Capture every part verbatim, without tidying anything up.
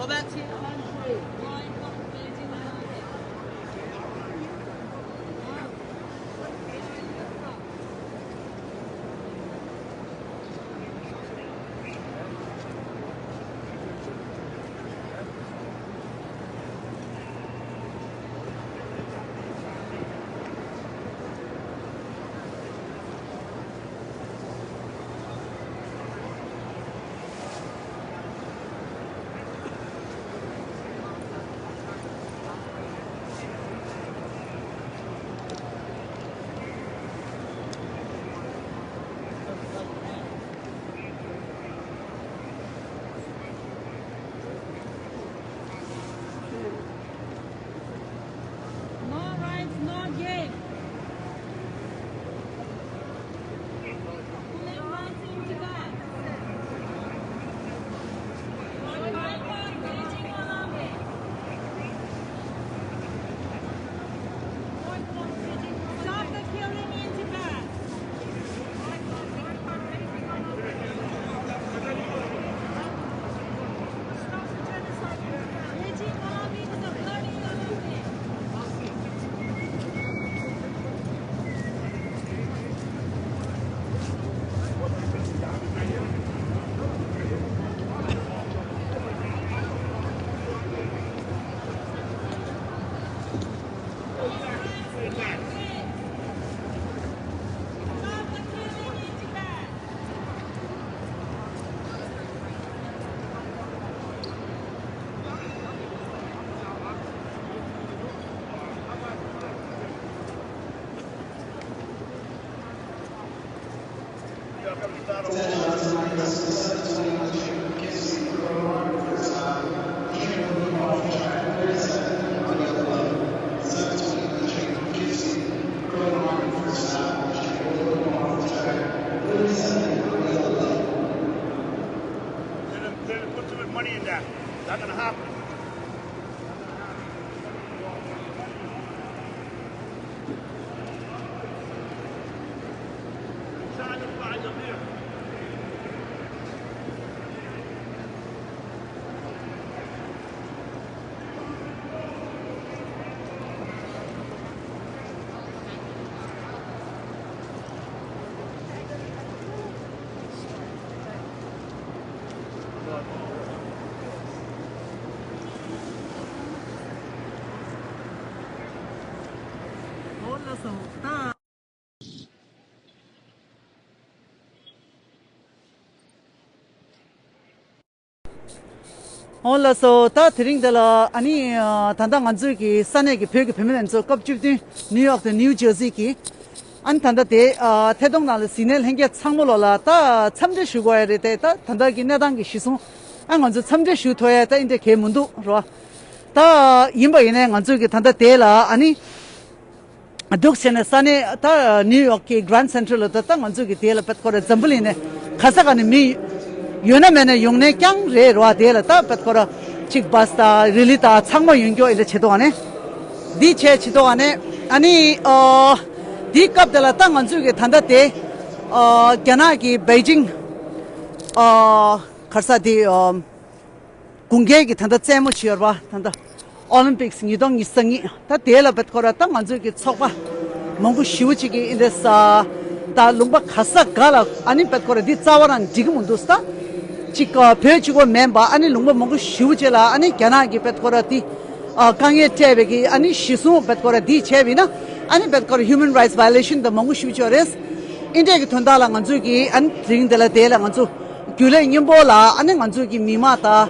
Go back to your country. No rights, no game. Stop the killing in Tibet. Put too much money in that. Not gonna happen. འོ་ལགས་སོ། ད་དེ་རིང་འདི་ལ་ཨ་ནི་ད་ལྟ་ང་ཚོའི་གི་ས་གནས་ཀྱི་བོད་ཀྱི་བུད་མེད་ལྷན་ཚོགས་སྐབས་བཅུ་བདུན་ནིའུ་ཡོག་དང་ནིའུ་ཇར་སི་གི་ཨ་ནི་ད་ལྟ་དེ་ཐད་གཏོང་ནང་ལ་གཟིགས་གནས་ལྷན་རྒྱས་ཚང་མ་ལོ་ལ་ད་འཚམས་འདྲི་ཞུ་དགོས་ཡ་རེད་དེ། ད་ད་ལྟ་གི་གནས་སྟངས་ཀྱི་གཞི་བཟུང་ཨ་ང་ཚོ་འཚམས་འདྲི་ཞུ་ཐུབ་ཡ་ད་ཨིན་དེ་གལ་མི་འདུག་རོ། ད་ཡིན་པ་ཡིན་ནའི་ང་ཚོའི་གི་ད་ལྟ་དེ་ལ་ཨ་ནི། འདུག་བྱས་ནས་ས་གནས་ད་ནིའུ་ཡོག་གི་Grand Central ལ་ད་ད་ང་ཚོ་གི་དེ་ལ་བེད་ཁོ་ར་འཛམ་བུ་གླིང་ནས་ག་ས་ག་ནས་མི་ཡོད་ན་མེད་ན་ཡོང་ནས་ཀྱང་རེད་རོ། དེ་ལ་ད་བེད་ཁོ་ར་གཅིག་བྷ་སི་དང་རི་ལི་དང་ཚང་མ་ཡོང་རྒྱུ་ཨེ་འདྲ་བྱེད་དོ་ཨ་ནི། འདི་བྱས་བྱེད་དོ་ཨ་ནི། ཨ་ནི་ཨོ་འདིའི་སྐབས་དེ་ལ་ད་ང་ཚོ་གི་ད་ལྟ་དེ་ཨོ་རྒྱ་ནག་གི་པེ་ཅིང་ཨོ་ག་རེ་ཟེར་དེ་ཨོ། དགུན་ཁའི་གི་ད་ལྟ་རྩེད་མོ་བྱེད་ཡོད་རེད་པ། ད་ལྟ་ཨོ་ལིམ་པིག་སི་ཉིས་སྟོང་ཉི་ཤུ་རྩ་གཉིས་ད་དེ་ལ་བེད་ཁོ་ར་ད་ང་ཚོའི་གི་ཚོགས་པ་མང་པོ་ཞེ་པོ་ཅིག་གི་ཨིན་དེ་ས་ད་ལུང་པ་ག་ས་ག་ལ་ཨ་ནི་བེད་ཁོ་ར་འདི་རྩ་བ་རང་འགྲིག་གི་མི་འདུག་ས། ད་ཅིག་བོད་གཅིག་པོ་མིན་པ་ཨ་ནི་ལུང་པ་མང་པོ་ཞེ་པོ་ཅིག་ལ་ཨ་ནི་རྒྱ་ནག་གི་བེད་ཁོ་ར་འདི་དཀའ་ངལ་སྤྲད་པའི་གི་ཨ་ནི་གཞི་བཟུང་བེད་ཁོ་ར་འདི་བྱས་པ་ཡིན་ན་ཨ་ནི་བེད་ཁོ་ར་ཧིའུ་མན་རའིཊ་སི་བ་ཡོ་ལེ་ཤན་ད་མང་པོ་ཞེ་པོ་ཅིག་རེད། ཨིན་དེ་གི་དོན་དག་ལ་ང་ཚོའི་གི་ཨ་ནི་དེ་རིང་དེ་ལ་དེ་ལ་ང་ཚོ་རྒྱུན་ལས་མཉམ་པོ་ལ་ཨ་ནི་ང་ཚོའི་གི་མི་མང་དང་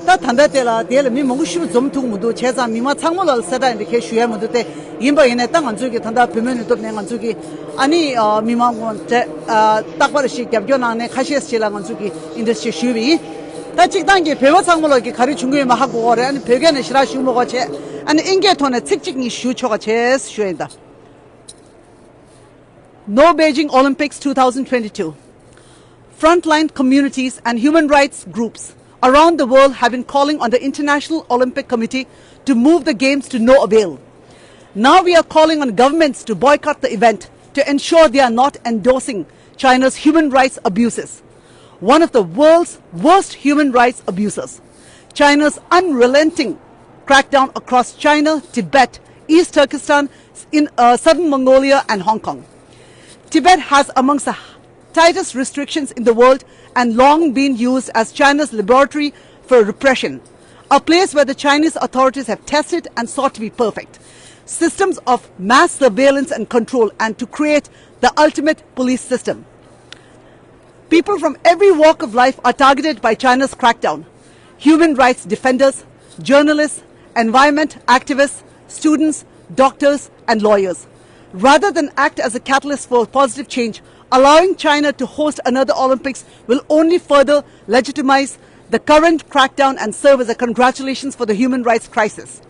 ད་ད་ལྟ་དེ་ལ་དེ་ལ་མི་མང་པོ་ཞིག་འཛོམས་ཐུབ་མི་འདུག་བྱས་ཙང་མི་མང་ཚང་མ་ལ་གསལ་བསྒྲགས་ཡིན་དེ་ཁས་ཞུ་ཡ་མི་འདུག་སྟེ། ཡིན་པ་ཡིན་ནའི་ད་ང་ཚོའི་གི་ད་ལྟ་བུད་མེད་ནུས་སྟོབས་ནས་ང་ཚོའི་གི་ཨ་ནི་མི་མང་ངོ་རྟག་པར་ཞིག་རྒྱབ་སྐྱོར་གནང་ནས་ཁ་ཤས་ཤིག་ལ་ང་ཚོའི་གི་ཨིན་དེ་ཞིག་ཞུས་པ་ཡིན། ད་གཅིག་ཐང་གི་བོད་པ་ཚང་མ་ལ་གི་ག་རེ་བྱུང་གི་ཡོད་མ་ཧ་གོ་གོ་རེད། ཨ་ནི་བོད་སྐད་ནས་ཞེ་དྲག་ཞུ་མ་དགོས་བྱས་ཨ་ནི་ཨིན་སྐད་ཐོག་ནས་ཚིག་གཅིག་གཉིས་ཞུ་ཆོག་ག་བྱས་ཞུ་ཡིན་ད། No Beijing Olympics twenty twenty-two. Frontline communities and human rights groups around the world have been calling on the International Olympic Committee to move the games to no avail. Now we are calling on governments to boycott the event to ensure they are not endorsing China's human rights abuses. One of the world's worst human rights abuses. China's unrelenting crackdown across China, Tibet, East Turkestan, in uh, southern Mongolia, and Hong Kong. Tibet has amongst the tightest restrictions in the world and long been used as China's laboratory for repression, a place where the Chinese authorities have tested and sought to be perfect systems of mass surveillance and control and to create the ultimate police system. People from every walk of life are targeted by China's crackdown. Human rights defenders, journalists, environment activists, students, doctors, and lawyers. Rather than act as a catalyst for positive change, allowing China to host another Olympics will only further legitimize the current crackdown and serve as a congratulations for the human rights crisis.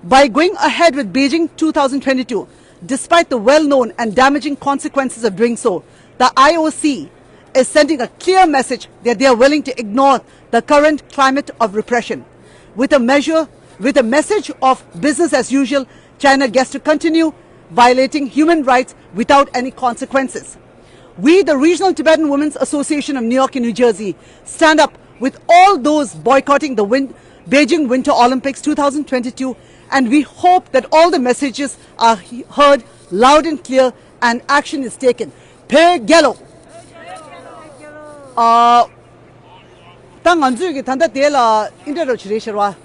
By going ahead with Beijing two thousand twenty-two, despite the well known and damaging consequences of doing so, the I O C is sending a clear message that they are willing to ignore the current climate of repression. With a measure, with a message of business as usual, China gets to continue violating human rights without any consequences. We, the Regional Tibetan Women's Association of New York and New Jersey, stand up with all those boycotting the win- Beijing Winter Olympics two thousand twenty-two, and we hope that all the messages are he- heard loud and clear and action is taken. བོད་རྒྱལ་ལོ། ཨ། ད་ང་ཚོས་ཀྱི་ད་ལྟ་དེ་ལ་ཨིན་ཏྲེ་རོ་ཆི་རེད་ཤར་བ།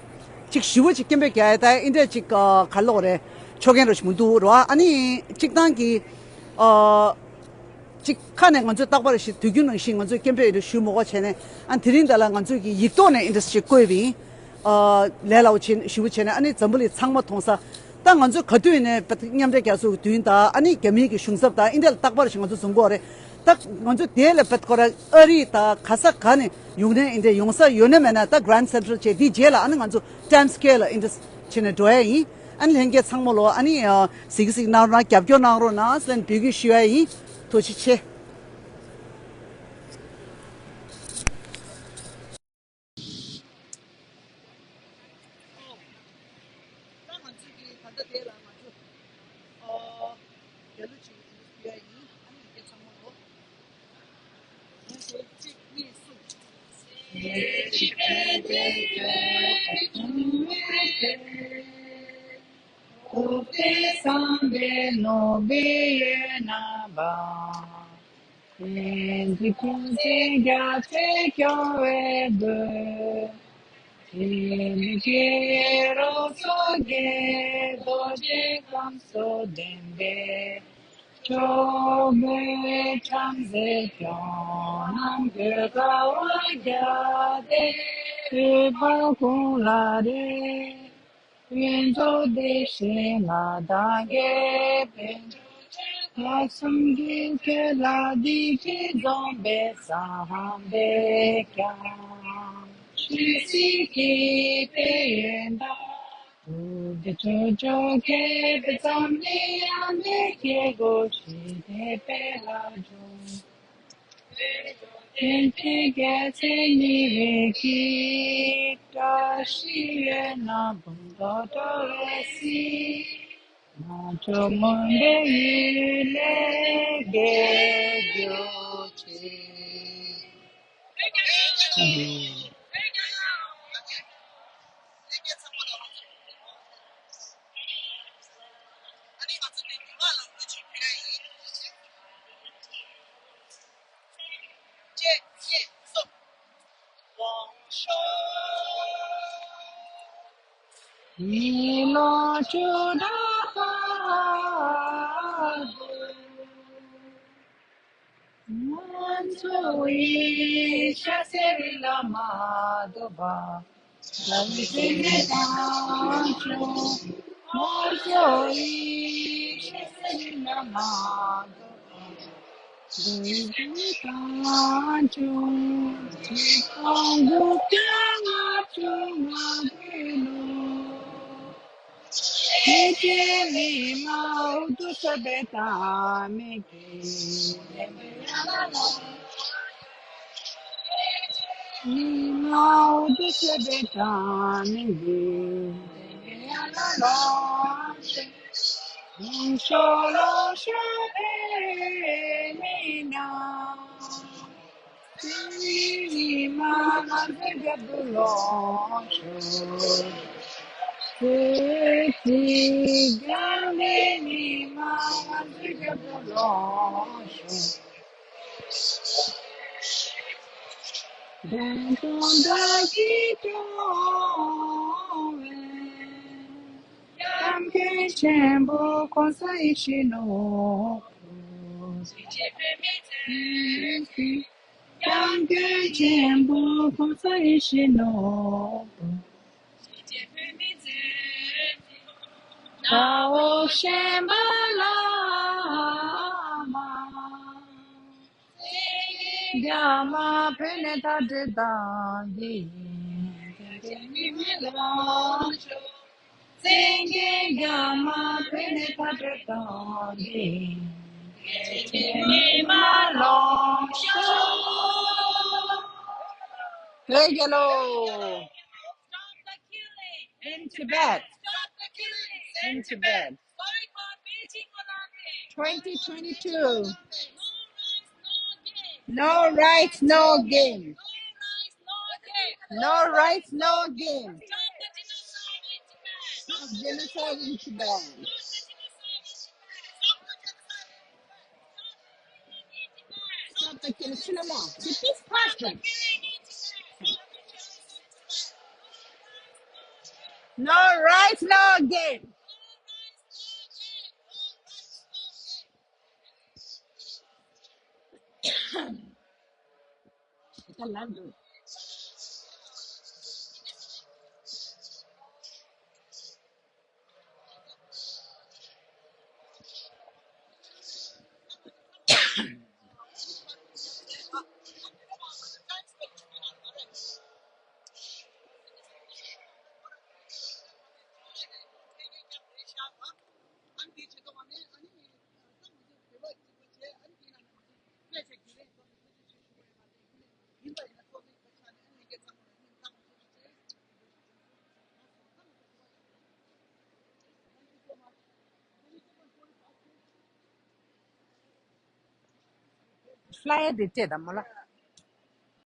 ཅིག་ཞི་བོ་ཅིག་སྐད་འབོད་རྒྱག་ཡ་ད་ཨིན་ཏྲེ་ཅིག་ག་ལོག་རེད། ཆོ་མཁན་རོ་ཞིག་མི་འདུག་རོ། ཨ་ནི་ཅིག་ཏང་གི་ཨ། ཅིག་ཁ་ནས་ང་ཚོས་རྟག་པར་ཞིག་དུས་རྒྱུན་ནང་བཞིན་ང་ཚོས་སྐད་འབོད་ཞུ་མི་དགོས་བྱས་ནས། ཨ་དེ་རིང་འདི་ལ་ང་ཚོས་ཀྱི་ཡིག་ཐོག་ནས་ཨིན་ཏྲེ་ཅིག་བཀོད་པ་ཡིན། ཨ་ལས་སླ་བོ་བྱས་ཞི་བོ་བྱས་ནས་ཨ་ནི་འཛམ་བུ་གླིང་ཚང་མ་མཐོང་ས། ད་ང་ཚོས་ག་དུས་ནས་མཉམ་འབྲེལ་རྒྱལ་ཚོགས་ཀྱི་མདུན་དང་ཨ་ནི་རྒྱ་མིའི་གི་གཞུང་ཚབ་དང་ཨིན་ཏྲེ་ལ་རྟག་པར་ཞིག་ང་ཚོ་འཛོམས་ཀྱི་ཡོད་རེད། ད་ང་ཚོ་དེ་ལས་བེད་ཁོ་ར་ཨ་རི་ད་ག་ས་ག་ནས་ཡོང་ནས་ཨིན་ཏྲེ་ཡོང་ས་ཡོད་ན་མེད་ན་ད་Grand Central བྱས་དེའི་རྗེས་ལ་ཨ་ནི་ང་ཚོ་Times Square ལ་ཨིན་ཏྲེ་བྱས་ནས་འགྲོ་ཡ་ཡིན། ཨ་ནི་ལྷན་རྒྱས་ཚང་མ་ལོ་ཨ་ནི་གཟིགས་གཟིགས་གནང་རོགས་གནང་། རྒྱབ་སྐྱོར་གནང་རོགས་གནང་ཟེར་ནས་འབོད་སྐུལ་ཞུ་ཡ་ཡིན། ཐུགས་རྗེ་ཆེ། ད་ང་ཚོས་ཀྱི་ད་ལྟ་དེ་ལ་ང་ཚོ་ཨོ་རྒྱལ་གླུ་ཅིག་ཡིན་ཡ་ཡིན། ཨ་ནི་ཡི་གེ་ཚང་མ་ལོ། ཡིན་ཟེར་གཅིག་གཉིས་གསུམ། སྐྱབས་མགོན་ཆེན་པོ་གོང་ས་ཡིད་བཞིན་ནོར་བུ། སྐྱབས་མགོན་ཆེན་པོ་གོང་ས་ཡིད་བཞིན་ནོར་བུ། དགྲ་བོ་ཞེན་པ་ལ་མ། རྒྱ་མ་བོད་ནས་མཐའ་བྲལ་བཏང་གི་ཡིན། བཙན་རྒྱལ་རྒྱ་མ་བོད་ནས་མཐའ་བྲལ་བཏང་གི་ཡིན། མི་མ་ལོངས་ཤོག་བོད་རྒྱལ་ལོ། In Tibet. In Tibet. Twenty twenty-two. No rights, no game. No rights, no game. Stop genocide in Tibet. Stop the genocide. Stop the genocide. Stop the genocide. This person. No rights, no game. ཕླ་ཡ་དེ་སྤྲད་དང་མོ་ལ།